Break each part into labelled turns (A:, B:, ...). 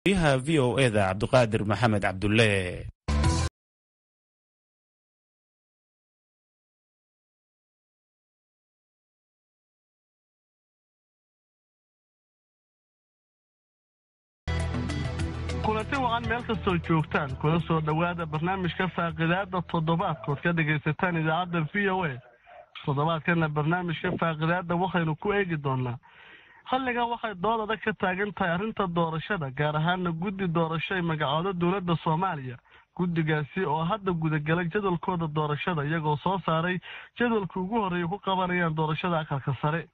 A: Wariyaha VOA-da Cabdiqaadir Maxamed Cabdulle.
B: Kulanti wacan meel kastoo joogtaan, kuna soo dhowaada barnaamijka faaqidaada toddobaadkood ka dhegaysataan idaacadda VOA. Toddobaadkana barnaamijka faaqidaada waxaynu ku eegi doonaa xilligan waxay dood adag ka taagan tahay arrinta doorashada, gaar ahaana guddi doorasho ay magacoodo dowladda Soomaaliya. Guddigaasi oo hadda gudagalay jadwalkooda doorashada, iyagoo soo saaray jadwalka ugu horreeya ku qabanayaan doorashada aqalka sare.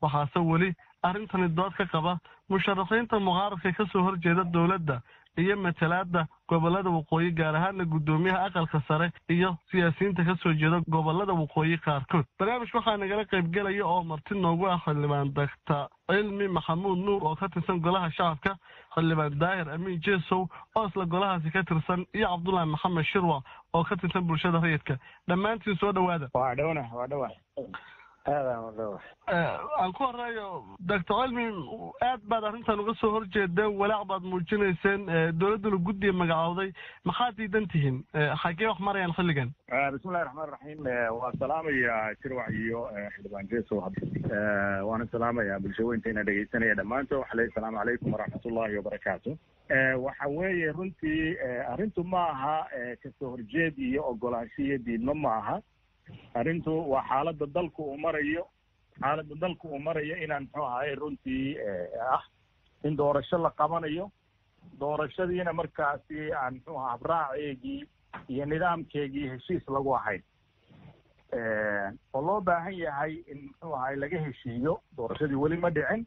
B: Waxaase weli arrintani dood ka qaba musharaxiinta mucaaradka kasoo horjeeda dowladda iyo matalaada gobolada waqooyi, gaar ahaana guddoomiyaha aqalka sare iyo siyaasiyiinta kasoo jeeda gobolada waqooyi qaarkood. Barnaamijka waxaa nagala qaybgelaya oo marti noogu ah xildhibaan Daktar Cilmi Maxamuud Nuur oo ka tirsan Golaha Shacabka, xildhibaan Daahir Amiin Jesow oo isla golahaasi ka tirsan, iyo Cabdulaahi Maxamed Shirwa oo ka tirsan bulshada rayidka. Dhammaantiin soo dhowaada.
C: Waa dhowna, waa dhowa.
B: Aan ku horeeyo Doctor Cilmi. Aad baad arrintan uga soo horjeedeen, walaac baad muujinayseen, dowladduna guddiga magacowday. Maxaad diidan tihiin? Xagee wax marayaan xilligan?
C: Bismillahi raxmaan raxiim. Waa salaamaya Shirwac iyo xildhibaan Jesow, waana salaamaya bulshaweynteena dhegeysanaya dhammaantood. Waxa leeyahy asalaamu calaykum waraxmatullahi wabarakaatu. Waxa weeye, runtii arrintu ma aha kasoo horjeed iyo ogolaansho iyo diidmo ma aha. Arrintu waa xaaladda dalku uu marayo, xaaladda dalku uu marayo inaan muxuu ahaye runtii ah in doorasho la qabanayo, doorashadiina markaasi aan muxuu aha habraaceegii iyo nidaamkeegii heshiis lagu ahayn, oo loo baahan yahay in muxuu ahaye laga heshiiyo. Doorashadii weli ma dhicin,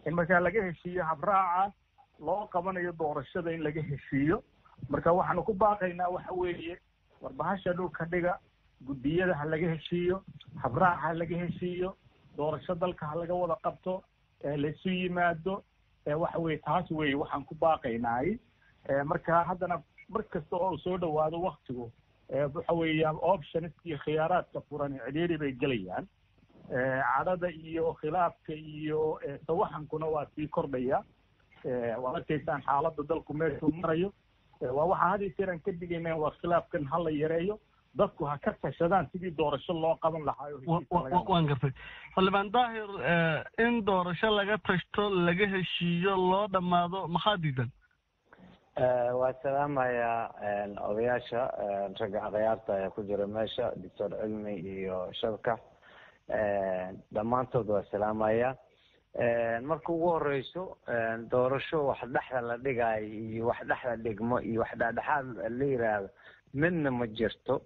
C: in markaa laga heshiiyo habraaca loo qabanayo doorashada, in laga heshiiyo. Marka waxaanu ku baaqaynaa waxa weeye, warbahasha dhulka dhiga, guddiyada ha laga heshiiyo, habraac ha laga heshiiyo, doorasho dalka ha laga wada qabto, laysu yimaado. Waxa weye taas weye waxaan ku baaqaynaay. Marka haddana mar kasta oo soo dhawaado waktigu, waxa weeya options iyo khiyaaraadka furan cidhiiri bay gelayaan, cadhada iyo khilaafka iyo sawaxankuna waa sii kordhaya. Waad arkaysaan xaaladda dalku meeshuu marayo. Waa waxaa had iyo jeer aan ka digayna, waa khilaafkan ha la yareeyo, dadku ha ka tashadaan sidii doorasho loo qaban lahaayo.
B: Waan gartay, xildhibaan Daahir. In doorasho laga tashto, laga heshiiyo, loo dhammaado, maxaa diidan?
D: Waa salaamayaa odayaasha, ragga akhyaarta ee ku jira meesha, Doctor Cilmi iyo Shabkax, dhammaantood waa salaamaya. Marka ugu horeyso, doorasho wax dhexda la dhigaayo iyo wax dhexda dhigmo iyo wax dhexdhexaad la yiraahdo midna ma jirto.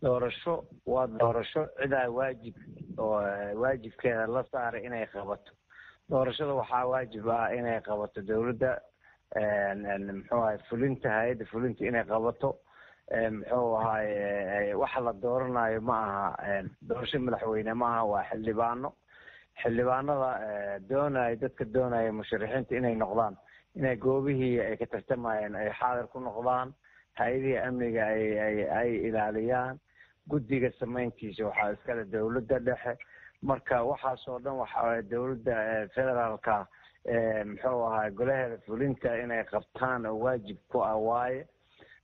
D: Doorasho waa doorasho, cidaa waajib oo waajibkeeda la saaray inay qabato doorashada. Waxaa waajib ah inay qabato dowladda, muxuu ahay, fulinta, hay-adda fulinta inay qabato. Muxuu ahay, waxa la dooranayo ma aha doorasho madaxweyne, ma aha, waa xildhibaano. Xildhibaanada doonaya, dadka doonaya musharaxiinta inay noqdaan, inay goobihii ay ka tartamayeen ay xaadir ku noqdaan, hay-adihii amniga ay ilaaliyaan. Guddiga samayntiisa waxaa iskale dowladda dhexe. Marka waxaasoo dhan waxa dowladda federaalka, muxuu ahay, golaheeda fulinta inay qabtaan oo waajib ku ah waaye.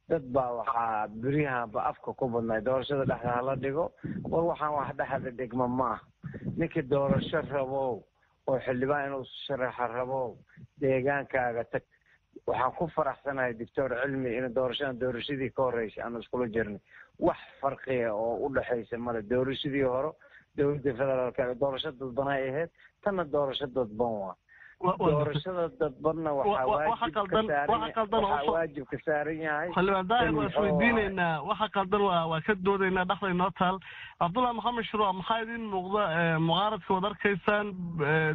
D: Dad baa waxaa beryahanba afka ku badnay doorashada dhexda hala dhigo. War waxaan wax dhexda dhigma ma ah. Ninkii doorasho rabow oo xildhibaan inuu sharaxa rabow, deegaankaaga tag. Waxaan ku faraxsanahay Doctor Cilmi in doorashadan doorashadii ka horreysay aanu iskula jirnay. Wax farqiya oo u dhexaysa male. Doorashadii hore dowladda federaalka doorasho dadban ay ahayd, tanna doorasho dadban waa. Doorashada dadbanna waxaa waajib ka saaran yahay.
B: Xildhibaan Daahir, waa isweydiineynaa waxa qaldan, waa ka doodaynaa, dhexda inoo taal. Cabdullahi Maxamed Shuruuc, maxaa idin muuqda? Mucaaradka waad arkaysaan,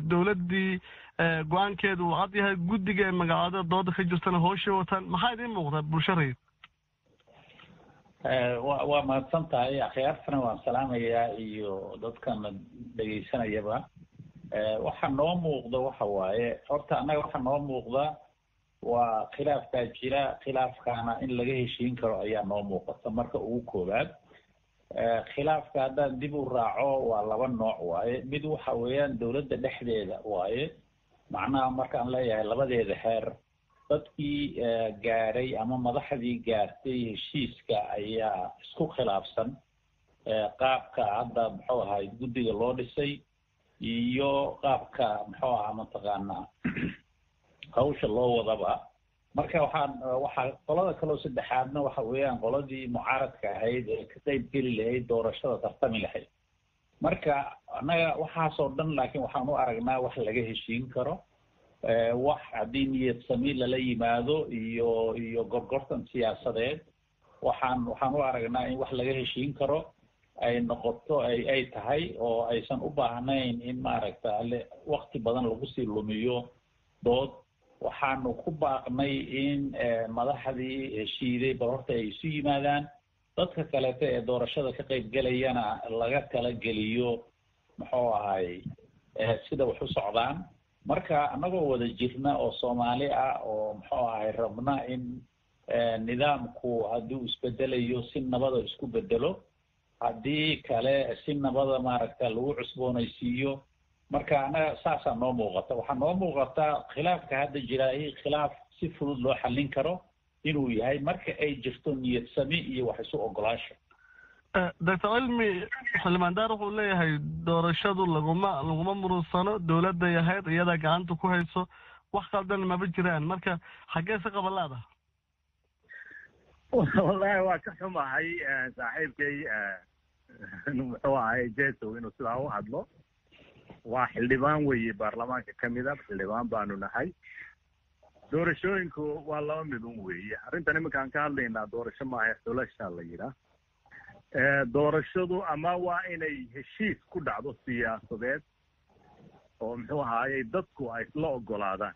B: dowladdii go-aankeedu uu cad yahay, guddiga ee magacaada dooda ka jirtana hooshay wataan. Maxaa idin muuqda bulsho rayid?
E: Waa mahadsan tahay. Akhyaartana waan salaamayaa iyo dadkana dhegaysanayaba. Waxa noo muuqda waxa waaye, horta annaga waxa noo muuqda waa khilaafkaa jira, khilaafkaana in laga heshiin karo ayaa noo muuqata. Marka ugu koowaad, khilaafka haddaan dib u raaco, waa laba nooc waaye. Mid waxa weeyaan dowladda dhexdeeda waaye, macnaha markaan leeyahay labadeeda heer. Dadkii gaadhay ama madaxdii gaartay heshiiska ayaa isku khilaafsan qaabka hadda muxuu ahay guddiga loo dhisay iyo qaabka muxuu ahaa mataqaanaa hawsha loo wadaba. Marka waxaa qolada kaleo saddexaadna waxa weeyaan qoladii mucaaradka ahayd ee ka qayb geli lahayd doorashada, tartami lahayd. Marka annaga waxaasoo dhan, laakiin waxaan u aragnaa wax laga heshiin karo, wax haddii niyad sami lala yimaado iyo gorgortan siyaasadeed, waxaan u aragnaa in wax laga heshiin karo ay noqoto, ay tahay oo aysan u baahnayn in maaragta wakti badan lagu sii lumiyo dood. Waxaanu ku baaqnay in madaxdii heshiiday bal horta ay isu yimaadaan, dadka kaleeto ee doorashada ka qayb gelayana laga talageliyo muxuu ahay sida wax u socdaan. Marka annagoo wada jirna oo Soomaali ah oo muxuu ahay rabna in nidaamku hadduu isbedelayo si nabada isku bedelo, haddii kale si nabada maaragta lagu cusboonaysiiyo. Marka annaga saasaa noo muuqata. Waxaa noo muuqata khilaafka hadda jiraahi khilaaf si fudud loo xallin karo inuu yahay marka ay jirto niyad sami iyo wax isu ogolaasho.
B: Doctor Cilmi, xildhibaan Daar wuxuu leeyahay doorashadu laguma murunsano, dowladday ahayd, iyadaa gacanta ku hayso, wax qaldan maba jiraan. Marka xaggee si qabalaada?
C: Wallahi waa ka xumahay saaxiibkay muxuu ahay Jesow inuu sidaa u hadlo. Waa xildhibaan weeye baarlamaanka ka mid a, xildhibaan baanu nahay. Doorashooyinku waa laba mid un weeye. Arrintan iminkaan ka hadlaynaa doorasho maaha, xulasha la yidhaah. Doorashadu ama waa inay heshiis ku dhacdo siyaasadeed oo muxuu ahaayey dadku ay isla ogolaadaan,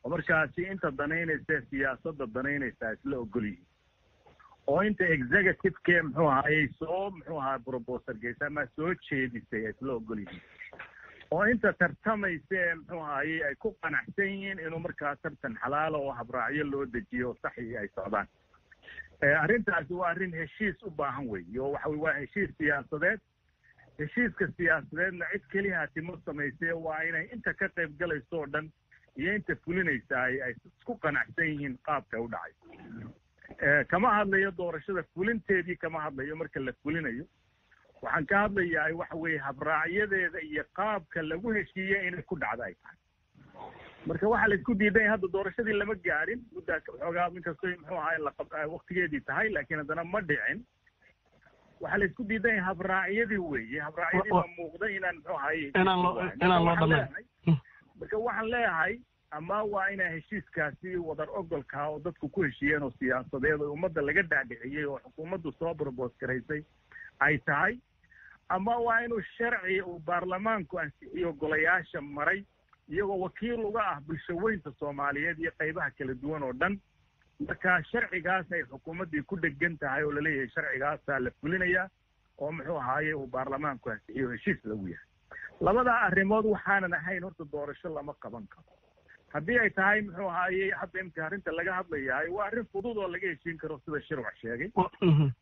C: oo markaasi inta danaynaysa siyaasadda danaynaysa isla ogol yihiin, oo inta executive-ke muxuu ahaayey soo muxuu ahaa proposal geysa ama soo jeedisay ay isla ogol yihiin, oo inta tartamaysa ee muxuu ahaayey ay ku qanacsan yihiin inuu markaa tartan xalaala oo habraacyo loo dejiyo saxii ay socdaan. Arrintaasi waa arrin heshiis u baahan weeye, oo waxa waa heshiis siyaasadeed. Heshiiska siyaasadeedna cid keliya timo samaysay, waa inay inta ka qayb galayso oo dhan iyo inta fulinaysa ay isku qanacsan yihiin qaabka u dhacay. Kama hadlayo doorashada fulinteedii, kama hadlayo marka la fulinayo. Waxaan ka hadlayaa waxa weeye habraacyadeeda iyo qaabka lagu heshiiyey inay ku dhacda ay tahay. Marka waxaa la isku diidan yahay hadda doorashadii lama gaarin muddaa xoogaa, inkastoo muxuu ahaa waktigeedii tahay, laakiin haddana ma dhicin. Waxaa la isku diidan yahay habraacyadii weeye. Habraacyadii baa muuqda inaan muxuu ahay
B: inaan loo dhamayn.
C: Marka waxaan leeyahay ama waa inaa heshiiskaasi wadar ogolkaa oo dadku ku heshiiyeen oo siyaasadeed oo ummadda laga dhaadhiciyey oo xukuumaddu soo propose garaysay ay tahay, ama waa inuu sharci uu baarlamaanku ansixiyo, golayaasha maray, iyagoo wakiil uga ah bulshaweynta Soomaaliyeed iyo qaybaha kala duwan oo dhan. Marka sharcigaas ay xukuumaddii ku dhegan tahay oo laleeyahay sharcigaasaa la fulinayaa oo muxuu ahaaye uu baarlamaanku ansixiyo, heshiis lagu yahay. Labadaa arrimood waxaanan ahayn horta doorasho lama qaban karo. Haddii ay tahay muxuu ahaaye hadda imka arrinta laga hadlayahay waa arrin fudud oo laga heshiin karo, sida Shirwac sheegay.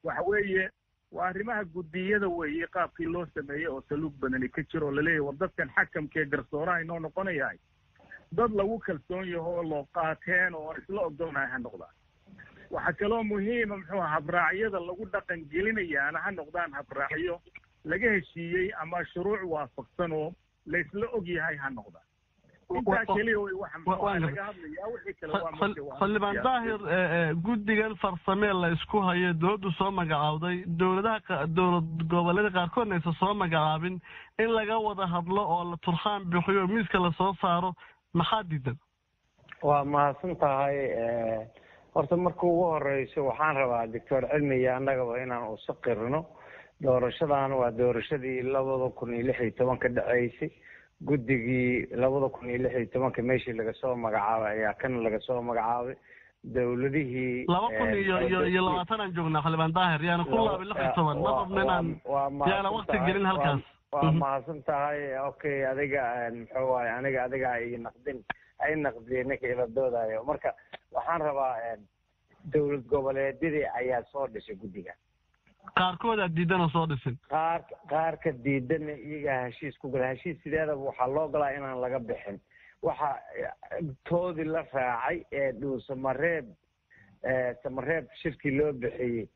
C: Waxa weeye waa arrimaha guddiyada weeye, qaabkii loo sameeyey oo saluug badani ka jiro oo laleeyahay war dadkan xakamkee garsooraha inoo noqonayahay dad lagu kalsoon yaho oo loo qaateen oo isla ogolnahay ha noqdaan. Waxaa kaloo muhiima muxuu aha habraacyada lagu dhaqan gelinayaana ha noqdaan habraacyo laga heshiiyey ama shuruuc waafaqsan oo laysla og yahay ha noqdaan. Intaa keliya wey waxa muxuu laga hadlayaa, wixii kale waa
B: Xildhibaan Daahir, guddigan farsamee la isku hayo dowladdu soo magacaawday, dowladaha dowlad goboleeda qaarkoodna aysan soo magacaabin, in laga wada hadlo oo la turxaan bixiyo, miiska lasoo saaro, maxaa diidan?
D: Waa mahadsan tahay. Horta marka ugu horeyso waxaan rabaa Doctor Cilmi iyo annagaba inaan usa qirno doorashadan waa doorashadii 2016-ka dhaceysay. Guddigii 2016-ka meeshii laga soo magacaabay ayaa kan laga soo magacaabay dowladihii.
B: 2020 aan joognaa, xildhibaan Daahir, yaana ku laabay 16, ma rabno inaan yaana wakti gelin halkaas.
D: Waa mahadsan tahay. Okay, adiga muxuu waaye aniga adiga ay naqdin ay naqdiyeen ninka ila doodayo. Marka waxaan rabaa dowlad goboleedyadii ayaa soo dhisay guddiga.
B: Qaarkoodaa diidan oo soo dhisin.
D: Qaarka diidanna iyagaa heshiis ku gala. Heshiis sideedaba waxaa loo galaa inaan laga bixin. Waxa toodii la raacay ee Dhuusamareeb, Samareeb shirkii loo bixiyey,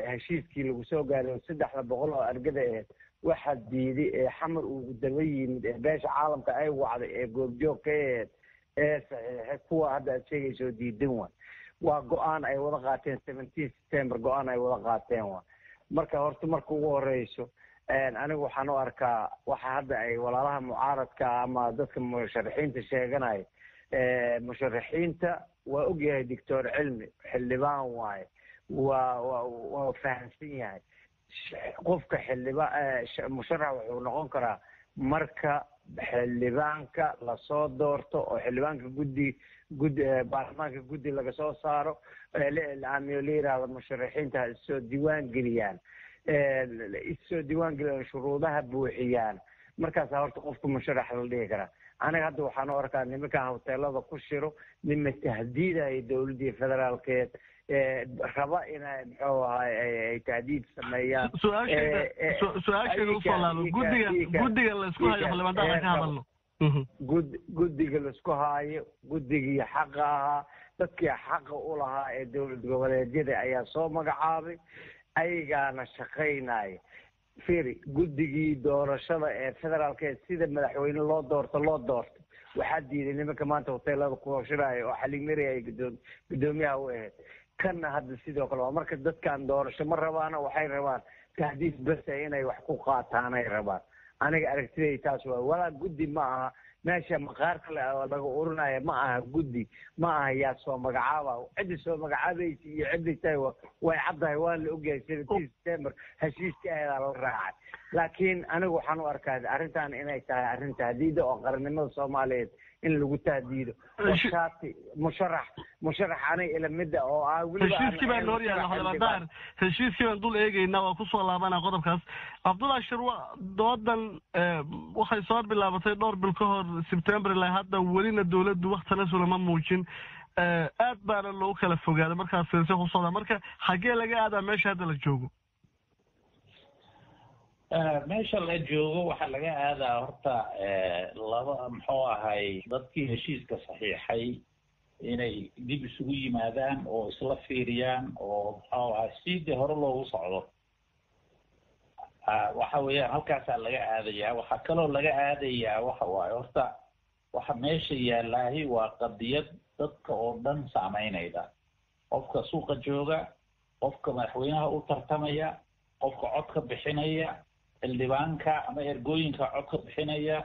D: heshiiskii lagu soo gaaray 300 oo argada aheyd, waxaa diiday ee Xamar uu daba yimid ee beesha caalamka ay wacday ee goobjoog ka aheyd ee saxiixay kuwa hadda aad sheegaysa oo diidan waay. Waa go-aan ay wada qaateen 17 September, go-aan ay wada qaateen waay. Marka horta marka ugu horeyso, anigu waxaan u arkaa waxa hadda ay walaalaha mucaaradka ama dadka musharaxiinta sheeganaya, musharaxiinta waa ogyahay Doctor Cilmi xildhibaan waaye, waa fahamsan yahay. Qofka xildhibaan musharax wuxuu noqon karaa marka xildhibaanka lasoo doorto oo xildhibaanka guddi gud baarlamaanka guddi laga soo saaro, la iclaamiyo, la yiraahdo musharaxiinta ha issoo diiwaan geliyaan, issoo diiwaan geliyaan, shuruudaha buuxiyaan, markaasaa horta qofka musharax la dhihi karaa. Aniga hadda waxaan u arkaa nimankan hoteelada ku shiro nima tahdiidaya dowladdii federaalkeed, raba inay, muxuu ahay, ay tahdiid sameeyaan.
B: Su-aasheeda usoo laabo, guddiga laysku hayo, xildhibaan Daahir, ka hadalno.
D: Guddiga laisku haayo, guddigii xaqa ahaa, dadkii xaqa u lahaa ee dowlad goboleedyada ayaa soo magacaabay, ayagaana shaqaynaya. Firi, guddigii doorashada ee federaalka sida madaxweyne loo doorto loo doorto, waxaa diiday nimanka maanta hoteelada ku shiraya oo Xaliimari ay guddoomiyaha u ahayd. Kanna hadda sidoo kale waa. Marka dadkan doorasho ma rabaana, waxay rabaan tahdiid basa inay wax ku qaataanay rabaan. Aniga aragtiday taas waa. Walaa guddi ma aha, meesha maqaarka laga urinaya ma aha, guddi ma aha. Yaa soo magacaaba? Ciddi soo magacaabaysa iyo ciddi tahay way caddahay, waa la ogyahay. 17 September heshiiska aheedaa la raacay. Laakiin anigu waxaan u arkaa arrintan inay tahay arrin tahdiida oo qarannimada Soomaaliyeed in lagu tahdiido oo shaati musharax anay ila midda oo ah.
B: Weliba heshiiskii baan hor yaalla, xildhibaan Daahir, heshiiskii baan dul eegaynaa, waa kusoo laabanaa qodobkaas. Cabdullah Shirwa, doodan waxay soo bilaabatay dhowr bil ka hor September ilaa hadda, welina dowladdu wax tanasula ma muujin, aad baana loogu kala fogaaday. Markaas fiirse ku socdaa, marka xaggee laga aadaa meesha hadda la joogo?
E: Meesha la joogo waxaa laga aadaa horta laba, muxuu ahay, dadkii heshiiska saxiixay inay dib isugu yimaadaan oo isla fiiriyaan oo, muxuu ahay, sidii hore loogu socdo. Waxa weeyaan halkaasaa laga aadayaa. Waxaa kaloo laga aadayaa waxa waaye, horta waxa meesha yaallaahi waa qadiyad dadka oo dhan saameynayda: qofka suuqa jooga, qofka madaxweynaha u tartamaya, qofka codka bixinaya, xildhibaanka ama ergooyinka codka bixinaya,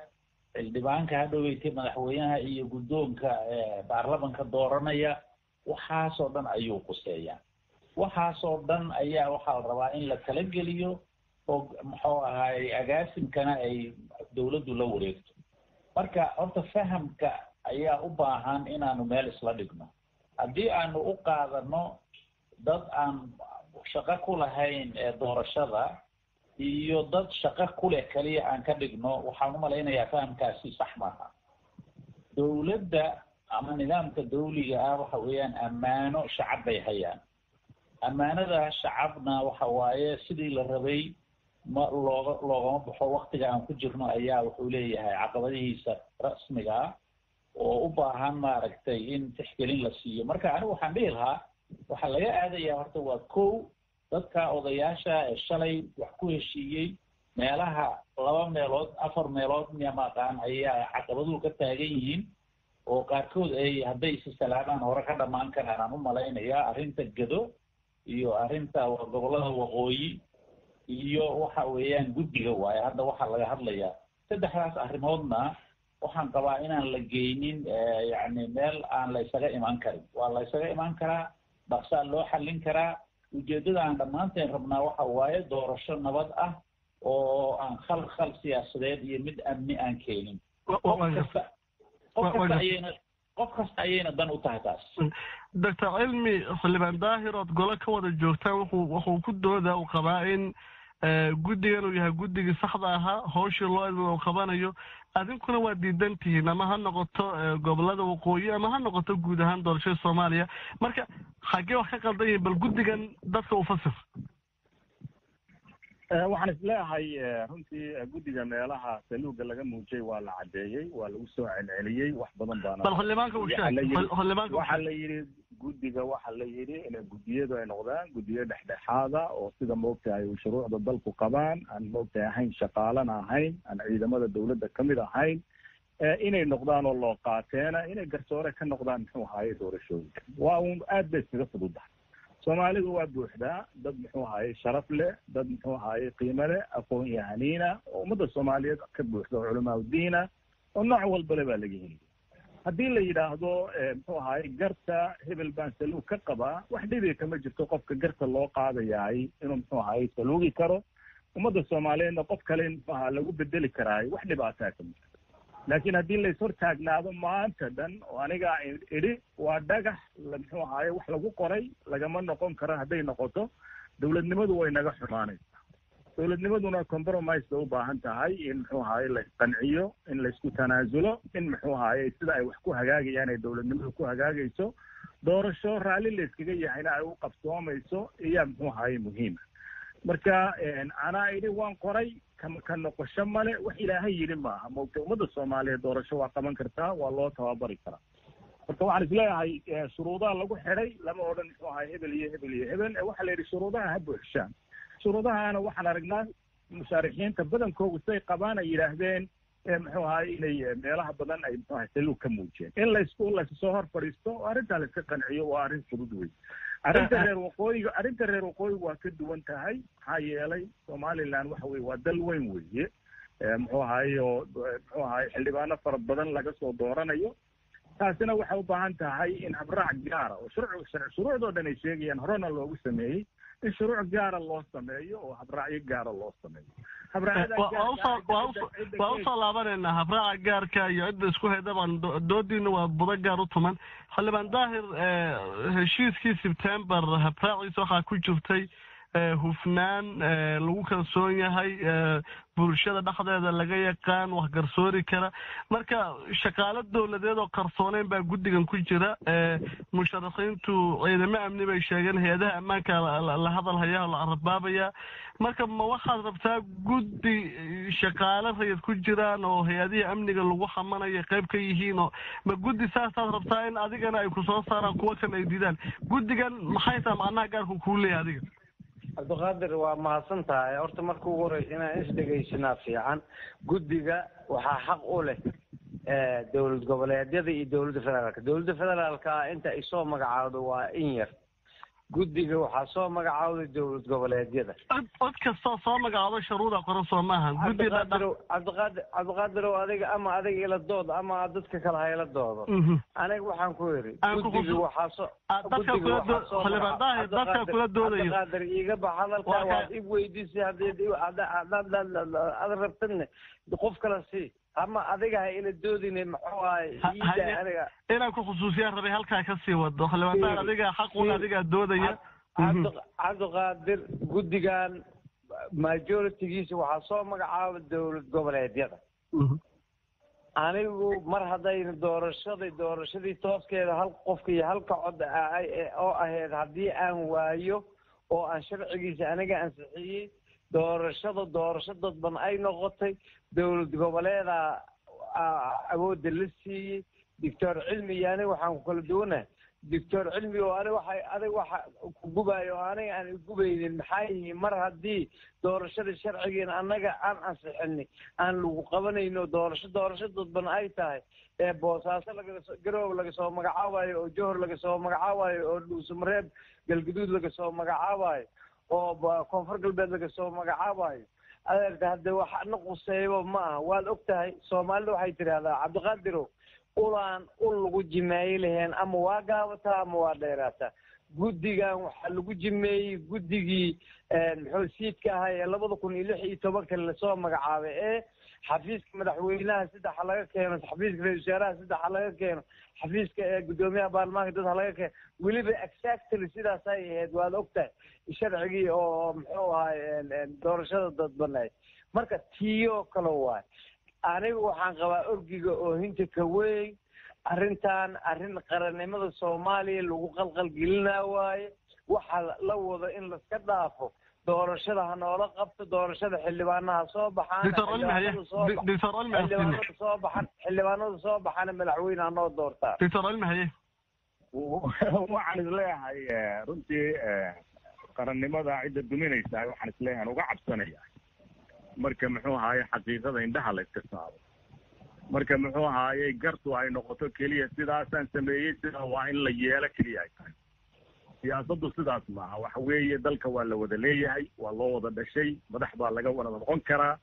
E: xildhibaanka hadhoweytay madaxweynaha iyo guddoonka baarlamanka dooranaya. Waxaasoo dhan ayuu quseeyaa. Waxaasoo dhan ayaa waxaa la rabaa in la talageliyo oo, muxuu ahaay, agaasimkana ay dawladdu la wareegto. Marka horta fahamka ayaa u baahan inaanu meel isla dhigno. Haddii aanu u qaadano dad aan shaqo ku lahayn ee doorashada iyo dad shaqo ku leh kaliya aan ka dhigno, waxaan umalaynayaa fahamkaasi sax maaha. Dawladda ama nidaamka dawliga ah waxa weeyaan ammaano shacab bay hayaan. Ammaanada shacabna waxa waaye sidii la rabay ma looga loogama baxo. Waktiga aan ku jirno ayaa wuxuu leeyahay caqabadihiisa rasmiga ah oo u baahan, maaragtay, in tixgelin la siiyo. Marka anigu waxaan dhihi lahaa waxaa laga aadayaa horta waa kow, dadka odayaasha ee shalay wax ku heshiiyey meelaha laba meelood, afar meelood miya maaqaan ayaa caqabaduhu ka taagan yihiin oo qaarkood ay hadday isi salaamaan hore ka dhammaan karaan aan u malaynayaa: arrinta Gado iyo arrinta gobollada waqooyi iyo waxa weeyaan guddiga waaye. Hadda waxaa laga hadlayaa saddexdaas arrimoodna. Waxaan qabaa inaan la geynin, yacni, meel aan la isaga imaan karin. Waa la isaga imaan karaa, dhaqsaa loo xallin karaa. Ujeeddada aan dhammaanteen rabnaa waxa waaye doorasho nabad ah oo aan khal siyaasadeed iyo mid amni aan keenin. Qof kasta ayayna dan u tahay taas.
B: Doctor Cilmi, xildhibaan Daahir ood gole ka wada joogtaan wuxuu ku dooda uu qabaa in guddigan uu yahay guddigii saxda ahaa, hawshii loo idmo uu qabanayo, adinkuna waa diidan tihiin, ama ha noqoto gobolada waqooyi ama ha noqoto guud ahaan doorashada Soomaaliya. Marka xaggee wax ka qaldan yihiin? Bal guddigan dadka u fasir.
C: Waxaan isleeyahay runtii guddiga meelaha saluuga laga muujiyey waa la caddeeyey, waa lagu soo celceliyey wax badan baana.
B: Bal xildhibaanka uu sheeg, xildhibaanka.
C: Waxaa la yidhi guddiga, waxaa la yidhi inay guddiyadu ay noqdaan guddiyo dhexdhexaada oo sida maogtahay shuruucda dalku qabaan, aan maogtahay ahayn shaqaalana ahayn, aan ciidamada dawladda kamid ahayn, inay noqdaan oo loo qaateena inay garsoore ka noqdaan muxuu ahaaye doorashooyinka. Waa uun aad bay iskaga fududahay. Soomaalidu waa buuxdaa dad muxuu ahaaye sharaf leh, dad muxuu ahaaye qiimo leh, aqoon yahaniina oo ummadda Soomaaliyeed ka buuxda, oo culamaa udiina oo nooc walbale baa laga helaya. Haddii la yidhaahdo muxuu ahaaye garta hebel baan saluug ka qabaa, wax dhibi kama jirto. Qofka garta loo qaadayaay inuu muxuu ahaaye saluugi karo, ummadda Soomaaliyeedna qof kale in muxuu ahaa lagu bedeli karaayo, wax dhibaataa kama jirto. Laakiin haddii la ishortaagnaado maanta dhan oo anigaa idhi waa dhagax muxuu ahaaye wax lagu qoray lagama noqon karo, hadday noqoto dowladnimadu way naga xumaanaysaa. Dowladnimaduna compromise bay u baahan tahay, in muxuu ahaaye la isqanciyo, in laysku tanaasulo, in muxuu ahaaye sida ay wax ku hagaagayaan ay dowladnimadu ku hagaagayso, doorasho raalli la iskaga yahayna ay u qabsoomayso iyaa muxuu ahaaye muhiima. Marka anaa idhi waan qoray, ka noqosho male, wax Ilaahay yidhi maaha. Maogta ummadda Soomaaliyeed doorasho waa qaban kartaa, waa loo tababari karaa. Marka waxaan isleeyahay shuruudaha lagu xidhay lama odhan muxuu ahay hebel iyo hebel iyo hebel, waxaa la yidhi shuruudaha ha buuxshaan. Shuruudahana waxaan aragnaa mushaarixiinta badankoogu siday qabaan ay yidhaahdeen muxuu ahay inay meelaha badan ay muxuu ahay saluug ka muujiyeen. In laysku laysoo hor fadhiisto oo arrintaa la iska qanciyo waa arrin fudud wey. Arrinta reer waqooyiga, arrinta reer waqooyigu waa ka duwan tahay, maxaa yeelay Somaliland waxa weye waa dal weyn weeye, muxuu ahaye oo muxuu ahaye xildhibaano fara badan laga soo dooranayo. Taasina waxay u baahan tahay in habraac gaara oo shuruucdoo dhan ay sheegayaan horena loogu sameeyey, in shuruuc gaara loo sameeyo oo habraacyo gaara loo sameeyo.
B: Waa usoo laabanaynaa habraaca gaarka iyo cidda isku haydabaan, doodiina waa budo gaar u tuman. Xildhibaan Daahir, heshiiskii Sebtembar habraaciisa waxaa ku jirtay hufnaan lagu kalsoon yahay, bulshada dhexdeeda laga yaqaan, wax garsoori kara. Marka shaqaalo dowladeed oo qarsooneyn baa guddigan ku jira. Musharaxiintu ciidamo amni bay sheegeen, hay-adaha ammaanka la hadal hayaa oo la carabaabaya. Marka ma waxaad rabtaa guddi shaqaalo rayid ku jiraan oo hay-adihii amniga lagu xamanayo qayb ka yihiin? Oo ma guddi saasaad rabtaa in adigana ay ku soo saaraan kuwo kan ay diidaan guddigan? Maxay tahay macnaha gaarku kuu leeyahay adiga?
D: Cabdiqaadir, waa mahadsan tahay. Horta marka ugu horeysa inaan isdhegaysanaa fiican. Guddiga waxaa xaq u leh dowlad goboleedyada iyo dowladda federaalka. Dowladda federaalka ah inta ay soo magacaawdo waa in yar. Guddiga waxaa soo magacaawday dowlad goboleedyada.
B: Cod kastoo soo magacaawdo shuruuda qoran soo maaha guddi.
D: Cabdiqaadir, Cabdiqaadirow, adiga ama adiga ila dood ama dadka kale ha ila doodo. Aniga waxaan ku yidhi guddiga waxaa soo
B: Xildhibaan Daahir, dadka kula doodayo.
D: Cabdiqaadir, iiga bax hadalka, waad ig weydiisay. Haddii ad rabtadne qof kale sii ama adiga ha ila doodine. Muxuu ahay iida aniga
B: inaan ku khusuusiyaan rabay, halkaa ka sii wado. Xildhibaan Daahir, adiga xaqun adigaa doodaya.
D: Cabdiqaadir, guddigan majoritygiisa waxaa soo magacaaba dowlad goboleedyada. Anigu mar haddayna doorashadii tooskeeda hal qofka iyo halka cod oo ahayd haddii aan waayo oo aan sharcigiisa aniga ansixiyey, doorashada doorasho dadban ay noqotay, dowlad goboleeda awoodda la siiyey. Doctor Cilmi iyo aniga waxaan ku kala duwanahay, Doctor Cilmi oo aniga waxa adiga waxa ku gubayo oo aniga aan igubaynin maxaa yihiin? Mar haddii doorashada sharcigiina annaga aan ansixinay aan lagu qabanayno doorasho dadban ay tahay, ee Boosaaso lagasoo, Garoob laga soo magacaabayo, oo Johor laga soo magacaabayo, oo Dhuusamareeb Galgaduud laga soo magacaabayo, oo Koonfur Galbeed laga soo magacaabayo, adeerta hadde wax na quseeyaba ma aha. Waad og tahay Soomaalida waxay tidhaahdaa, Cabdiqaadirow, ulaan ul lagu jimeeyey laheen ama waa gaabataa ama waa dheeraataa. Guddigan waxaa lagu jimeeyey guddigii muxuu siidka ahaa ee 2016-ka lasoo magacaabay, ee xafiiska madaxweynaha saddexa laga keeno, xafiiska ra-isul wasaaraha saddexa laga keeno, xafiiska guddoomiyaha baarlamaanka dad ha laga keeno. Weliba exactly sidaas ay ahayd, waad og tahay sharcigii oo muxuu ahay doorashada dadbaneed. Marka tiiyoo kale waay. Anigu waxaan qabaa orgiga oohinta ka weyn. Arrintan arrin qarannimada Soomaaliya lagu qalqalgelinaa waaye. Waxa la wado in laska dhaafo. Doorashada ha noola qabto, doorashada xildhibaanaha soo baxaan, xildhibaanadu soo baxan, xildhibaanadu soo baxana madaxweyne ha noo doortaan.
B: Doctor Cilmi, haye.
C: Waxaan isleeyahay runtii qarannimada cidda duminaysa, waxaan isleeyahay uga cabsanaya marka, muxuu ahaaye, xaqiiqada indhaha la iska saaro, marka, muxuu ahaayey, gartu ay noqoto keliya sidaasaan sameeyey, sidaa waa in la yeelo keliya ay tahay. Siyaasaddu sidaas maaha. Waxa weeye dalka waa la wada leeyahay, waa loo wada dhashay, madax baa laga wada noqon karaa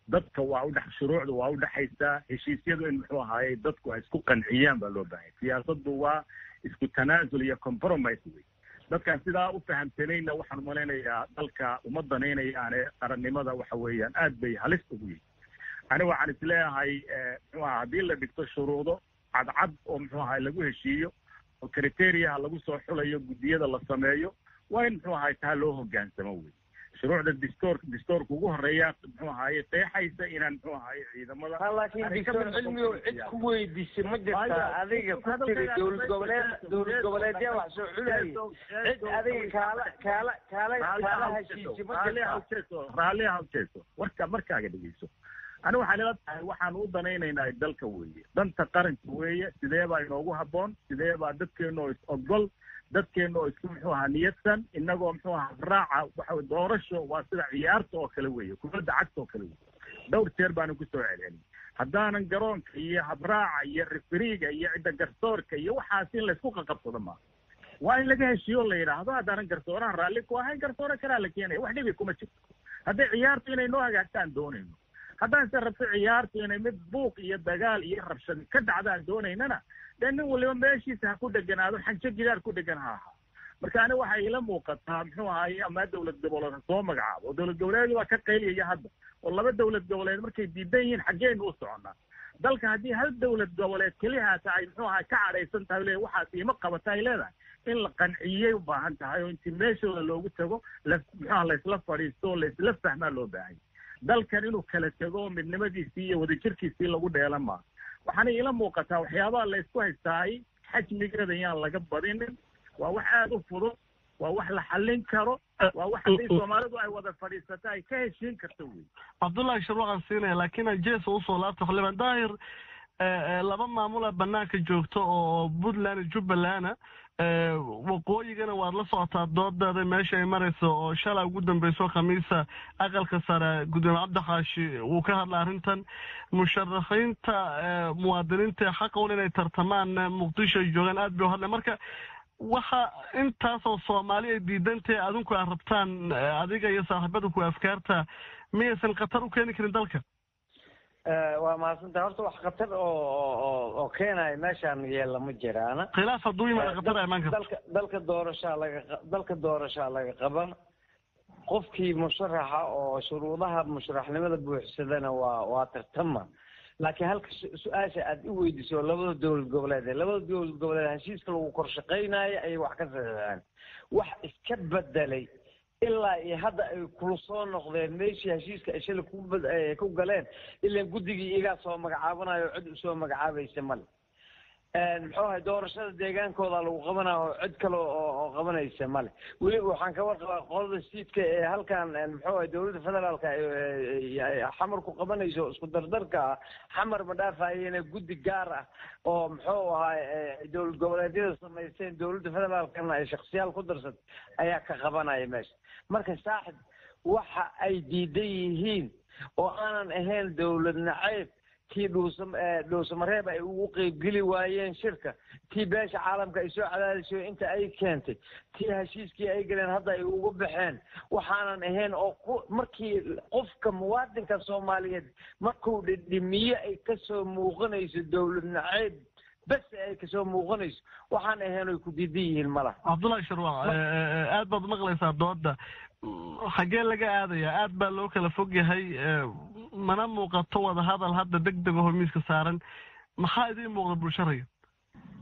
C: dadka, waa udhex shuruucda waa udhexaysaa, heshiisyadu in, muxuu ahaayey, dadku ay isku qanciyaan baa loo baahanya. Siyaasaddu waa isku tanaasul iyo compromise wey. Dadkaan sidaa u fahamsanayna waxaan umalaynayaa dalka uma danaynayaane qarannimada waxa weeyaan aad bay halis ugu yihin. Ani waxaan isleeyahay, muxuu aha, haddii la dhigto shuruudo cadcad oo, muxuu ahay, lagu heshiiyo oo criteriaha lagu soo xulayo guddiyada la sameeyo, waa in, muxuu ahay, taa loo hogaansamo wey. Shuruucda distoorka ugu horeeya, muxuu ahaye, qeexaysa inaan, muxuu ahaye, ciidamada
D: Laakiin Doctor Cilmiyow, cid ku weydiisay ma jirtaa adiga ku tiri dowlad goboleed, dowlad goboleedya wax soo xulaya? Cid adiga kaala heshiisay ma jirtaa?
C: Raalliha hawjeeso, warka markaaga dhegeyso. Ani waxaan ila tahay waxaan u danaynaynaa dalka weeye, danta qaranka weeye. Sidee baa inoogu habboon? Sidee baa dadkeena oo is ogol, dadkeena oo isku, muxuu ahaa, niyadsan, inagoo, muxuu ahaa, raaca waxa doorasho waa sida ciyaarta oo kale weeye, kubadda cagta oo kale weeye. Dhowr jeer baanu kusoo celcelin haddaanan garoonka iyo habraaca iyo refereega iyo cidda garsoorka iyo waxaas in laysku qaqabsado maaha. Waa in laga heshiiyo, la yidhaahdo haddaanan garsooraha raalli ku ahayn, garsoore kalaa la keenaya, wax dhibi kuma jirto. Hadday ciyaartu inay noo hagaagtaan doonayno, haddaan se rabto ciyaartu inay mid buuq iyo dagaal iyo rabshad ka dhacdaan doonaynana, dee nin waliba meeshiisa ha ku dheganaado, xanjo gidaar ku dhegan ha ahaa. Marka ani waxay ila muuqataa, muxuu ahaye, ama dowlad goboleed ha soo magacaabo oo dowlad goboleed waa ka qayliyaya hadda, oo laba dowlad goboleed markay diidan yihiin, xaggeenu u soconnaa dalka? Haddii hal dowlad goboleed kelihaata ay, muxuu ahay, ka cadhaysan tahay, le waxaas iima qabata ay leedahay, in la qanciyey u baahan tahay oo intii meeshooda loogu tago la, muxuaha, laysla fadhiisto oo laysla fahmaa loo baahanya. Dalkan inuu kala tego oo midnimadiisii iyo wadajirkiisii lagu dheelan maa. Waxaana iila muuqataa waxyaabaha laysku haystaay xajmigeeda yaan laga badinin. Waa wax aada u fudud, waa wax la xallin karo, waa wax haddii Soomaalidu ay wada fadhiisato ay ka heshiin karto wey.
B: Cabdullahi Shirwaqan siinaya, laakiin Jeesa usoo laabta. Xildhibaan Daahir, laba maamula banaanka joogto oo Puntland iyo Jubbalana, waqooyigana waad la socotaa doodeeda meesha ay marayso, oo shalay ugu dambeyso Khamiisa Aqalka Sare gudoomiye Cabdixaashi wuu ka hadla arrintan. Musharaxiinta muwaadiniinta xaqa un inay tartamaan Muqdisho ay joogaan, aad bay u hadleen. Marka waxa intaasoo Soomaali ay diidantahay adinku aad rabtaan, adiga iyo saaxiibada ku afkaarta, miyaysan khatar u keeni karin dalka?
D: Waa mahadsantahay. Horta wax khatar oo keenaya meeshaan yeella ma jiraana.
B: Khilaaf hadduu yimaado khatar imaan karto.
D: Dalka doorashaa laga qaban, qofkii musharaxa oo shuruudaha musharaxnimada buuxsadana waa tartama. Laakiin halka su-aasha aad i weydiso, labada dowlad goboleed, labada dowlad goboleed heshiiska lagu kor shaqaynayo ayay wax ka saxeexeen, wax iska bedelay ilaa iyo hadda ay kula soo noqdeen meeshii heshiiska ay shalay ku galeen, ilaan guddigii iyagaa soo magacaabanayo, cid usoo magacaabaysa male. Muxuu ahay, doorashada deegaankooda lagu qabanayo oo cid kale oo qabanaysa male. Weliba waxaan ka warqabaa qolada siidka ee halkan, muxuu ahay, dowladda federaalka Xamar ku qabanayso isku dardarka ah, Xamar ma dhaafayena guddi gaar ah oo, muxuu ahay, dowlad goboleedyada samaysteen, dowladda federaalkana ay shaksiyaal ku darsatay ayaa ka qabanaya meesha. Marka saaxib, waxa ay diidan yihiin oo aanan ahayn dowlad nacayb, tii Dhuusamareeb ay ugu qeybgeli waayeen shirka, tii beesha caalamka ay soo cadaadiso inta ay keentay, tii heshiiskii ay galeen hadda ay uga baxeen, waxaanan ahayn oo markii qofka muwaadinka Soomaaliyeed markuu dhidhimiye ay kasoo muuqanayso dowlad nacayb bes ay kasoo muuqanayso, waxaan ahayn oy ku diidan yihiin malaha.
B: Cabdullahi Shirwac, aad baad maqlaysaa dooda. Xaggee laga aadaya? Aad baa loo kala fog yahay, mana muuqato wadahadal hadda deg deg aho miiska saaran. Maxaa idiin muuqda bulsharaya?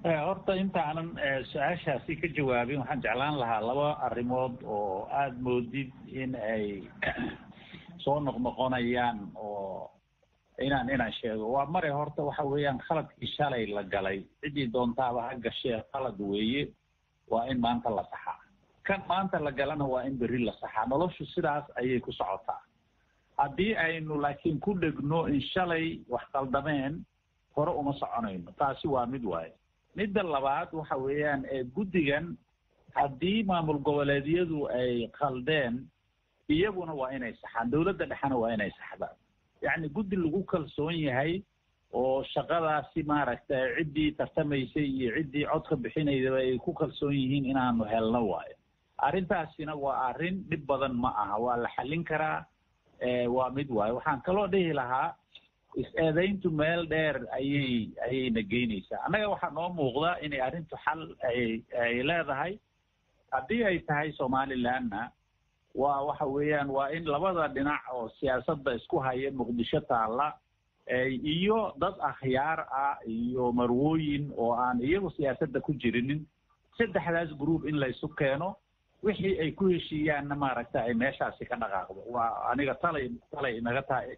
E: Horta intaanan su-aashaasi ka jawaabin, waxaan jeclaan lahaa laba arrimood oo aada moodid in ay soo noqnoqonayaan oo inaan sheego. Waa mare, horta waxa weeyaan khaladkii shalay la galay, ciddii doontaaba ha gashee, khalad weeye, waa in maanta la saxaa. Kan maanta la galana waa in berri la saxaa. Noloshu sidaas ayay ku socotaa. Haddii aynu laakiin ku dhegno in shalay wax qaldameen, hore uma soconayno. Taasi waa mid waaye. Midda labaad waxa weeyaan, guddigan haddii maamul goboleedyadu ay khaldeen, iyaguna waa inay saxaan, dowladda dhexena waa inay saxdaan. Yacni guddi lagu kalsoon yahay oo shaqadaasi maaragtay ciddii tartamaysay iyo ciddii codka bixinaydaba ay ku kalsoon yihiin inaanu helno waayo. Arrintaasina waa arrin dhib badan ma aha, waa la xallin karaa, waa mid waayo. Waxaan kaloo dhihi lahaa, is-eedayntu meel dheer ayayna geynaysaa. Annaga waxaa noo muuqda inay arrintu xal ay leedahay. Haddii ay tahay Somalilandna, waa waxa weeyaan waa in labada dhinac oo siyaasadda isku haya Muqdisho taalla iyo dad akhyaar ah iyo marwooyin oo aan iyagu siyaasadda ku jirinin, saddexdaas group in laysu keeno, wixii ay ku heshiiyaanna maaragta ay meeshaasi ka dhaqaaqdo. Waa aniga talay inaga tahay.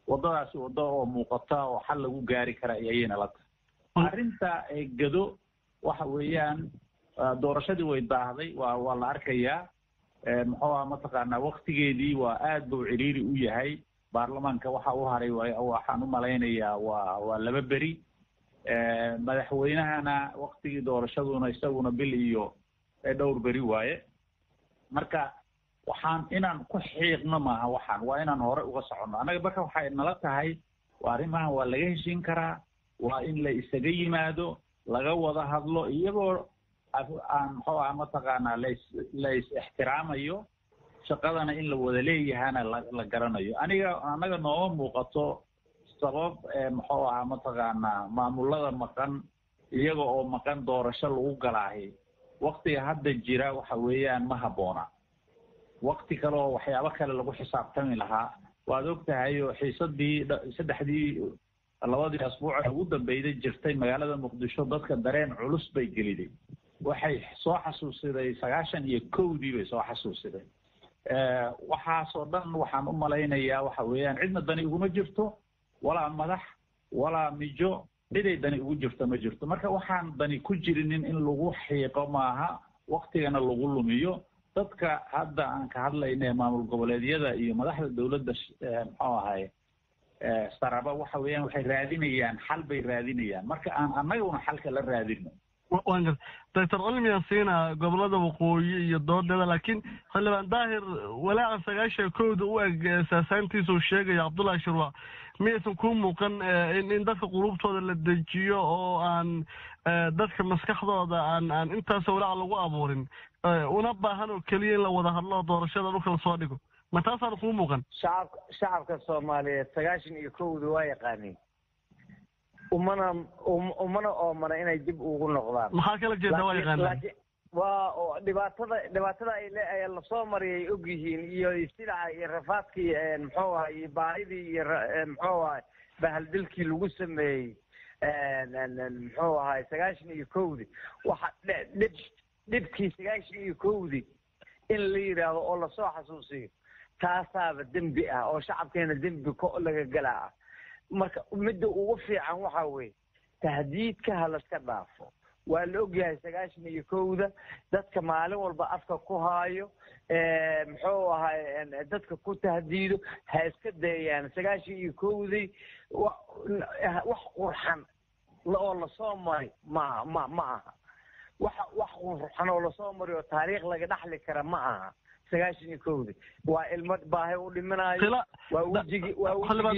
E: Waddadaasi waddo oo muuqata oo xal lagu gaari kara ayayna la tahay. Arrinta Gado waxa weeyaan, doorashadii way daahday, waa la arkayaa. Muxuu aha, mataqaanaa, waktigeedii waa aad buu ciriiri u yahay. Baarlamaanka waxa u haray, waxaan u malaynayaa, waa 2 beri. Madaxweynahana waktigii doorashaduna isaguna bil iyo dhowr beri waaye. Marka waxaan inaan ku xiiqno maaha, waxaan waa inaan hore uga soconno annaga. Marka waxay nala tahay, waa arrimahan waa laga heshiin karaa, waa in la isaga yimaado, laga wada hadlo, iyagoo aan muxuu aha, mataqaanaa, la is ixtiraamayo, shaqadana in la wada leeyahana la garanayo. Aniga annaga nooma muuqato sabab, muxuu ahaa, mataqaanaa, maamulada maqan iyaga oo maqan doorasho lagu galaahi. Waktiga hadda jira waxa weeyaan ma habboona. Wakti kale oo waxyaabo kale lagu xisaabtami lahaa waad og tahay, oo xiisadii saddexdii labadii asbuuc ee ugu dambeyday jirtay magaalada Muqdisho dadka dareen culus bay geliday. Waxay soo xasuusiday 91-dii bay soo xasuusiday. Waxaasoo dhan waxaan u malaynayaa waxa weeyaan cidna dani uguma jirto, walaa madax walaa mijo, ciday dani ugu jirto ma jirto. Marka waxaan dani ku jirinin in lagu xiiqo maaha, waktigana lagu lumiyo. Dadka hadda aan ka hadlayna ee maamul goboleedyada iyo madaxda dowladda, muxuu ahay, saraba, waxa weeyaan waxay raadinayaan xal bay raadinayaan. Marka aan annaguna xalka la raadino.
B: Doctor Cilmiyaan siina gobolada waqooyi iyo doodeeda, laakiin xildhibaan Daahir, walaaca 91-da u eg saasaantiisa uu sheegayo Cabdullahi Shirwac, miyaysan kuu muuqan in dadka quluubtooda la dejiyo oo aan dadka maskaxdooda aan intaasoo walaaca lagu abuurin, una baahan oo keliya in la wada hadlo, doorashada dhulka lasoo dhigo? Ma taasaan kuu muuqan?
D: Shacabka Soomaaliyeed 91-da waa yaqaaniin, umana oomana inay dib ugu noqdaan.
B: Maxaa kala jeeda waa yaqaanaan?
D: Waa dhibaatada ay lasoo mariyay og yihiin, iyo silaca iyo rafaadkii, muxuu ahay, iyo baahidii iyo, muxuu ahay, bahaldilkii lagu sameeyey, muxuu ahay, 91-dii. Waxa dhibkii 91-dii in la yidhaahdo oo lasoo xasuusiyo, taasaaba dembi ah oo shacabkeena dembi ko laga galaa ah. Marka midda ugu fiican waxa weeye tahdiidka ha laska dhaafo. Waa la ogyahay 91-da dadka maalin walba afka ku haayo, muxuu ahay, dadka ku tahdiido ha iska dayayaan. 91-dii wax qurxan oo lasoo maray ma aha. Wax qurxan oo lasoo maray oo taariikh laga dhaxli kara ma aha. 91-dii waa ilmo baahi u dhiminayo, waa wejigii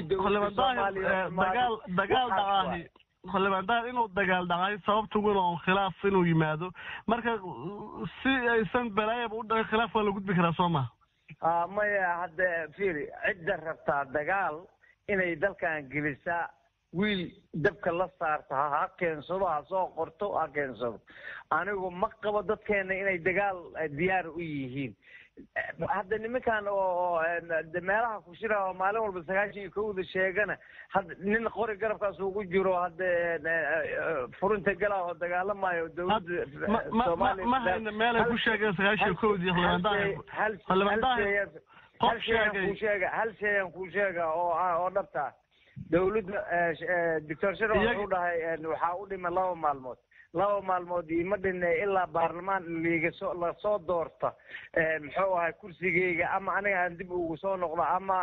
D: dowladda Soomaaliya.
B: Dagaal dhacaahi, xildhibaan Daahir, inuu dagaal dhacay sababta weyn oo khilaaf inuu yimaado, marka si aysan balaayaba u dhacin khilaaf waa la gudbi karaa, soo maha?
D: Maya, hadda fiiri, cidda rabtaa dagaal inay dalkan gelisaa, wiil dabka la saarto ha keensado, ha soo qorto, ha keensado. Anigu ma qabo dadkeena inay dagaal diyaar u yihiin. Hadda nimankan oo meelaha ku shira oo maalin walba 91-da sheegana, hadda nin qori garabkaas ugu jiro hadda furinta galaa oo dagaalamayo dowladda
B: Soomaaliya ma hayna meel ay ku sheegeen 91-dii. Xildhibaan Daahir, xildhibaan Daahir, qof sheegay.
D: Kuu sheega, hal shay aan kuu sheega oo dhabta. Dowladda, Doctor Shiro wuxuu dhahay waxaa u dhiman 2 maalmood. 2 maalmood iima dhinne ilaa baarlamaan liigaso lasoo doorta muxuu ahay kursigeyga ama aniga aan dib ugu soo noqdo ama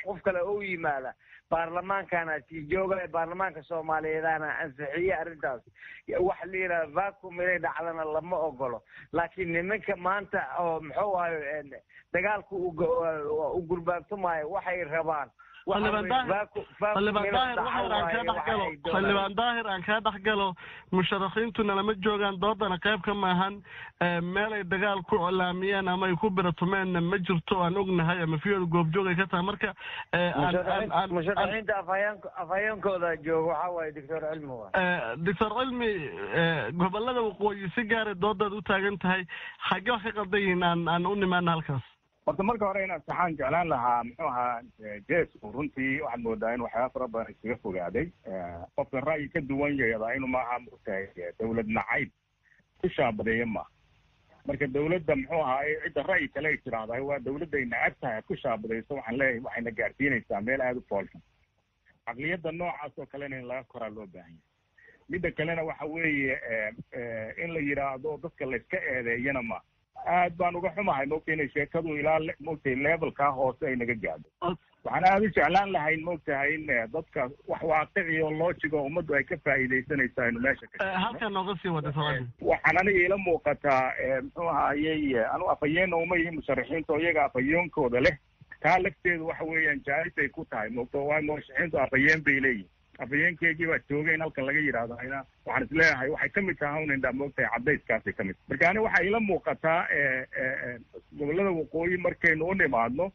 D: qof kale oo yimaada, baarlamaankana sii jooga, baarlamaanka Soomaaliyeedana ansixiye arrintaas. Wax la yidhahda vacuum inay dhacdana lama ogolo. Laakiin nimanka maanta oo muxuu ahay dagaalku u gurbaantumaayo waxay rabaan
B: Xildhibaan Daahir, aan kaa dhex galo. Musharaxiintuna lama joogaan, doodana qayb ka maahan. Meel ay dagaal ku colaamiyeen ama ay ku biratumeenna ma jirto aan ognahay, ama fiyoda goobjoog ay ka tahay. Marka
D: musharaxiinta afhayeenkooda jooga waxaa waaye Doctor Cilmi.
B: Doctor Cilmi, gobolada waqooyi si gaara doodaad u taagan tahay, xaggee wax ka qaldan yihiin? Aan u nimaana halkaas.
C: Horta marka hore inaan saxaan jeclaan lahaa muxuu ahaa Jes, runtii waxaad moodaa in waxyaaba fara badan iskaga fogaaday. Qofka ra'yi ka duwan yeedaa inuu maaha maogtahay dawlad nacayb ku shaabadeeya maaha. Marka dawladda muxuu ahaa cidda ra'yi kale ay tiraahdahay waa dawladday nacab tahay ad ku shaabadayso, waxaan leeyahay waxayna gaarsiinaysaa meel aada u foolxun. Caqliyadda noocaas oo kalena in laga koraa loo baahan yahay. Midda kalena waxa weeye in la yidhaahdo dadka la iska eedeeyana ma aad baan uga xumahay maogtay inay sheekadu ilaa maogtay levelkaa hoose ay naga gaadho. Waxaan aada u jeclaan lahayn maogtahay in dadka wax waaqici oo logic oo ummaddu ay ka faa'iidaysanaysaa inu meesha ka
B: halkan nooga sii wada.
C: Waxaan aniga iila muuqataa muxuu ahaayey, anu afhayeenna uma yihin musharaxiinta oo iyaga afhayeenkooda leh. Taa lafteedu waxa weeyaan jaalis ay ku tahay maogta, waayo murashaxiintu afhayeen bay leeyihin. Afhayeenkeygii baa joogay in halkan laga yidhaahdo ayna waxaan isleeyahay waxay kamid tahay un indhaa maogtahay cadayskaasay kamid. Marka ani waxaa iila muuqataa gobolada waqooyi markaynu u nimaadno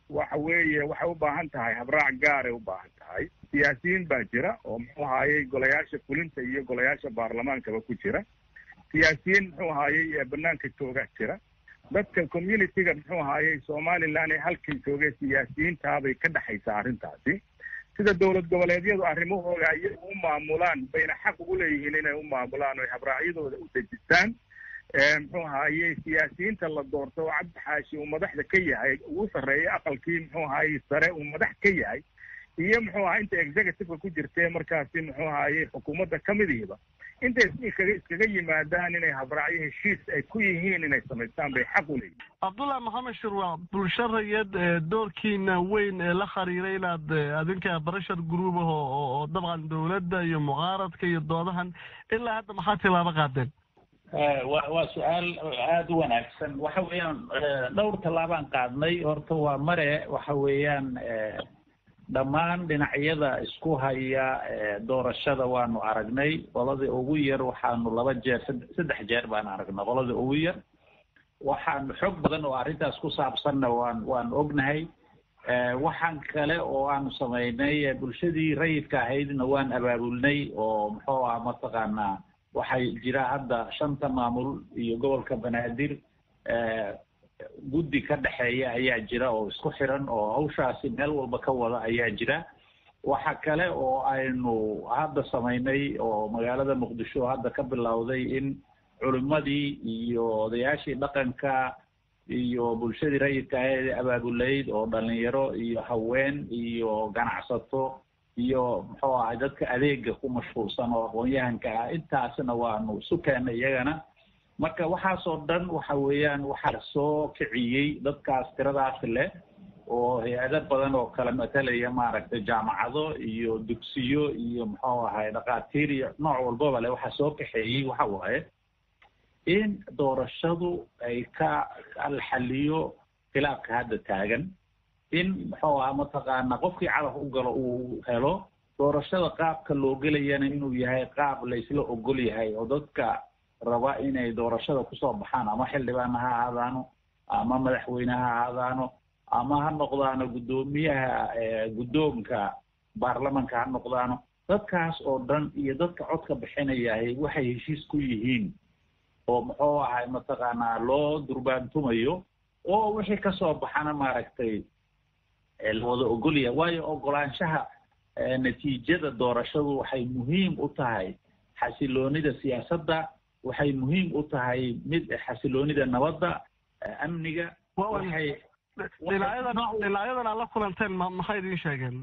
C: waxa weeye waxay u baahan tahay habraac gaaray u baahan tahay. Siyaasiyiin baa jira oo muxuu ahaayey golayaasha fulinta iyo golayaasha baarlamaankaba ku jira, siyaasiyiin muxuu ahaayey banaanka jooga jira. Dadka communityga muxuu ahaayey Somaliland ee halkan joogay siyaasiyiintaabay ka dhexaysaa arrintaasi. Sida dowlad goboleedyadu arrimahooda iyagu u maamulaan bayna xaq ugu leeyihiin inay u maamulaan oo habraacyadooda u dejistaan. Muxuu ahaayey siyaasiyiinta la doorto oo Cabdi Xaashi uu madaxda ka yahay, ugu sarreeya aqalkii muxuu ahaayey sare uu madax ka yahay, iyo muxuu ahaa inta executive-ka ku jirtee markaasi muxuu ahaayey xukuumadda kamidihiba intay iskaga yimaadaan inay habraacyo heshiis ay ku yihiin inay samaystaan bay xaq u leeyihin.
B: Cabdullah Maxamed Shirwac, bulsho rayid doorkiina weyn ee la xiriiray inaad adinka barashar group ah oo dabcan dowladda iyo mucaaradka iyo doodahan ilaa hadda maxaa tilaabo qaadeen?
E: Waa su-aal aada u wanaagsan. Waxa weeyaan dhowr tallaabaan qaadnay. Horta waa mare waxa weeyaan dhammaan dhinacyada isku haya doorashada waanu aragnay. Qoladii ugu yar waxaanu 2 jeer 3 jeer baan aragnay qoladii ugu yar. Waxaanu xog badan oo arrintaas ku saabsanna waan ognahay. Waxaan kale oo aanu samaynay bulshadii rayidka ahaydna waan abaabulnay oo muxuu ah mataqaanaa waxay jira hadda 5 maamul iyo gobolka Banaadir guddi ka dhexeeya ayaa jira oo isku xiran oo hawshaasi meel walba ka wada ayaa jira. Waxa kale oo aynu hadda samaynay oo magaalada Muqdisho hadda ka bilowday in culimmadii iyo odayaashii dhaqanka iyo bulshadii rayidka ahayd abaabulayd oo dhalinyaro iyo haween iyo ganacsato iyo muxuu ahay dadka adeega ku mashquulsan oo aqoon-yahanka ah, intaasna waanu isu keennay iyagana. Marka waxaasoo dhan waxa weeyaan waxaa soo kiciyey dadkaas tiradaas leh oo hay-ado badan oo kala matalaya maaragtay jaamacado iyo dugsiyo iyo muxuu ahay dhaqaatiir iyo nooc walbaba leh. Waxaa soo kaxeeyey waxa waaye in doorashadu ay ka xalliyo khilaafka hadda taagan, in muxuu ahaa mataqaana qofkii calaf u galo uu helo doorashada qaabka loo gelayana inuu yahay qaab la isla ogol yahay oo dadka raba inay doorashada kusoo baxaan ama xildhibaan ha ahaadaano ama madaxweyne ha ahaadaano ama ha noqdaano guddoomiyaha guddoonka baarlamanka ha noqdaano, dadkaas oo dhan iyo dadka codka bixinayahay waxay heshiis ku yihiin oo muxuu ahay mataqaanaa loo durbaantumayo oo wixii kasoo baxana maaragtay la wada ogol yahay. Waayo ogolaanshaha natiijada doorashadu waxay muhiim u tahay xasiloonida siyaasadda, waxay muhiim u tahay mid xasiloonida nabadda, amniga.
B: Dhinacyadan aad la kulanteen maxay idiin sheegeen?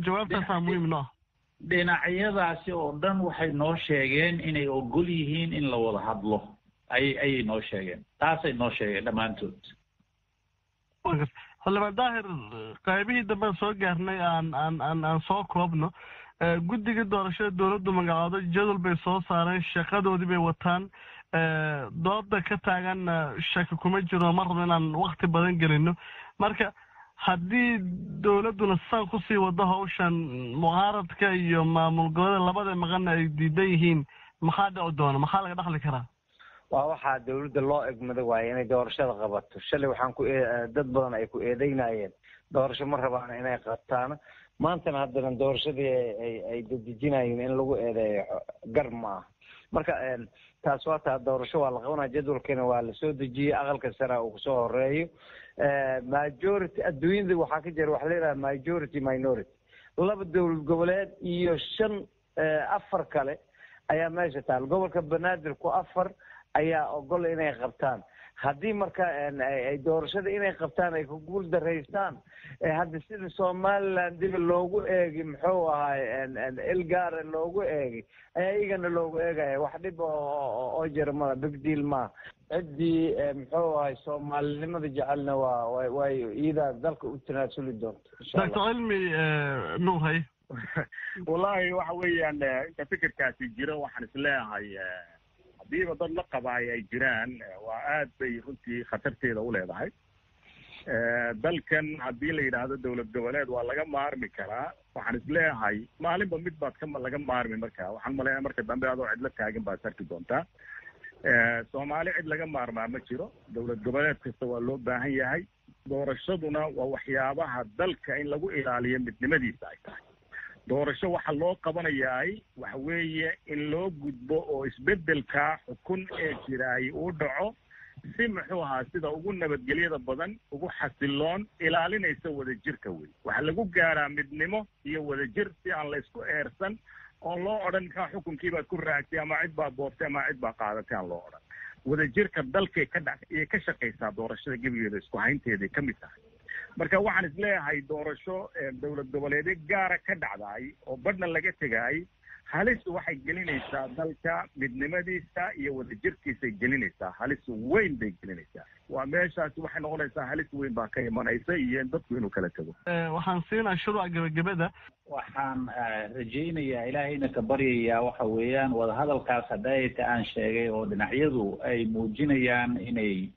B: Jawaabtaasaa muhiim noo ah.
E: Dhinacyadaasi oo dhan waxay noo sheegeen inay ogol yihiin in la wada hadlo, ayay noo sheegeen, taasay noo sheegeen dhammaantood.
B: Xildhibaan Daahir, qaybihii dambean soo gaarnay, aan aan aan aan soo koobno. Guddiga doorashada dowladdu magacaado jadwal bay soo saareen, shaqadoodii bay wataan, dooda ka taaganna shaki kuma jiro, ma rabno inaan wakti badan gelino. Marka haddii dowladduna saan kusii wado hawshan, mucaaradka iyo maamul goboleeda labada maqanna ay diidan yihiin, maxaa dhici doona? Maxaa laga dhaxli karaa?
D: Waa waxaa dowladda loo egmado waaye inay doorashada qabato. Shalay waxaan ku dad badan ay ku eedeynayeen doorasho ma rabaan inay qabtaan, maantana haddana doorashadii ay dedejinayeen in lagu eedeeyo gar ma ah. Marka taas waa taa, doorasho waa la qabanaya, jadwalkiina waa lasoo dejiyey, aqalka sare uu kusoo horeeyo. Majority adduunyada waxaa ka jira waxa la yidhaha majority minority, 2 dowlad goboleed iyo 5 4 kale ayaa meesha taal. Gobolka Banaadir ku 4 ayaa ogol inay qabtaan. Haddii marka ay doorashada inay qabtaan ay ku guul daraystaan, hadda sida Somaliland dib loogu eegi, muxuu ahaay, ilgaara loogu eegi ayaa iyagana loogu eegaya. Wax dhib oo jira mala, big deal maaha. Ciddii muxuu ahay soomaalinimada jecelna waa way iyadaa dalka u tanaasuli doonto.
B: Doctor Cilmi Nuur, hay.
C: Wallahi waxa weeyaan, inta fikirkaasi jiro waxaan isleeyahay hadiiba dad la qabaay ay jiraan, waa aad bay runtii khatarteeda u leedahay dalkan. Haddii la yidhaahdo dowlad goboleed waa laga maarmi karaa, waxaan isleeyahay maalinba mid baad ka laga maarmi. Marka waxaan maleeyaa marka dambe adoo cidlo taagan baad sarki doontaa. Soomaali cid laga maarmaa ma jiro, dowlad goboleed kasta waa loo baahan yahay. Doorashaduna waa waxyaabaha dalka in lagu ilaaliyo midnimadiisa ay tahay. Doorasho waxa loo qabanayaay waxa weeye in loo gudbo oo isbeddelka xukun ee jiraay uu dhaco si muxuu ahaa sida ugu nabadgelyada badan, ugu xasiloon, ilaalinaysa wadajirka wey. Waxaa lagu gaaraa midnimo iyo wadajir, si aan la isku eersan oon loo odhan muxua xukunkii baad ku raagtay ama cid baa boobtay ama cid baa qaadatay aan loo odhan. Wadajirka dalkay ka dha iyay ka shaqaysaa doorashada, gebigeeda isku haynteeday ka mid tahay. Marka waxaan isleeyahay doorasho dowlad goboleedyo gaara ka dhacdaay oo badhna laga tegaay, halis waxay gelinaysaa dalka midnimadiisa iyo wadajirkiisay gelinaysaa, halis weyn bay gelinaysaa. Waa meeshaasi waxay noqonaysaa halis weyn baa ka imanaysa iyo in dadku inuu kala tego.
B: Waxaan siinaa shuruuca gebagabada.
E: Waxaan rajaynayaa, ilaahayna ka baryayaa, waxa weeyaan wadahadalkaas hadayta aan sheegay oo dhinacyadu ay muujinayaan inay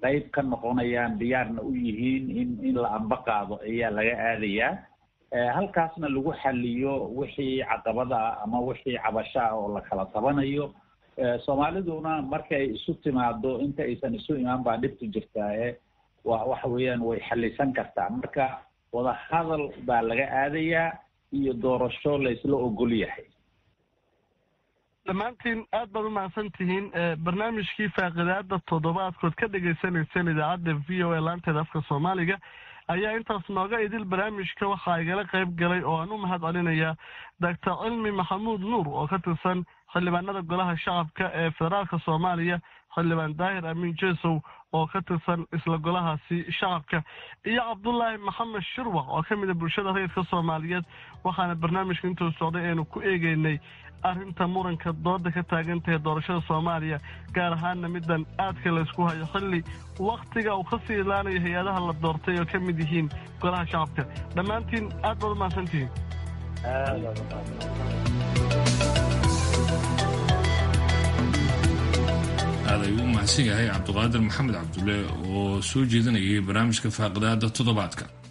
E: qayb ka noqonayaan, diyaarna u yihiin in la amba qaado ayaa laga aadayaa, halkaasna lagu xaliyo wixii caqabada ah ama wixii cabasho ah oo la kala tabanayo. Soomaaliduna markay isu timaado, inta aysan isu imaan baa dhibtu jirtaa, waa waxa weeyaan way xalisan kartaa. Marka wadahadal baa laga aadayaa iyo doorasho la isla ogol yahay.
B: Dhammaantiin aad baad u mahadsan tihiin. Barnaamijkii faaqidaada toddobaadkood ka dhagaysanayseen idaacadda VOA laanteeda afka Soomaaliga ayaa intaas nooga idil. Barnaamijka waxaa igala qayb galay oo aan u mahad celinayaa Doctor Cilmi Maxamuud Nuur oo ka tirsan xildhibaanada golaha shacabka ee federaalka Soomaaliya, xildhibaan Daahir Amiin Jesow oo ka tirsan isla golahaasi shacabka, iyo Cabdulaahi Maxamed Shirwac oo ka mida bulshada rayidka Soomaaliyeed. Waxaana barnaamijka intuu socday aynu ku eegeynay arrinta muranka dooda ka taagan tahay doorashada Soomaaliya, gaar ahaana middan aadka laysku hayo xilli wakhtiga uu kasii ilaanayo hay-adaha la doortay oo ka mid yihiin golaha shacabka. Dhammaantiin aad baad u mahadsantihiin.
F: Aad ayuu u mahadsan yahay Cabduqaadir Maxamed Cabdulle oo soo jeedinayay barnaamijka faaqidaada toddobaadka.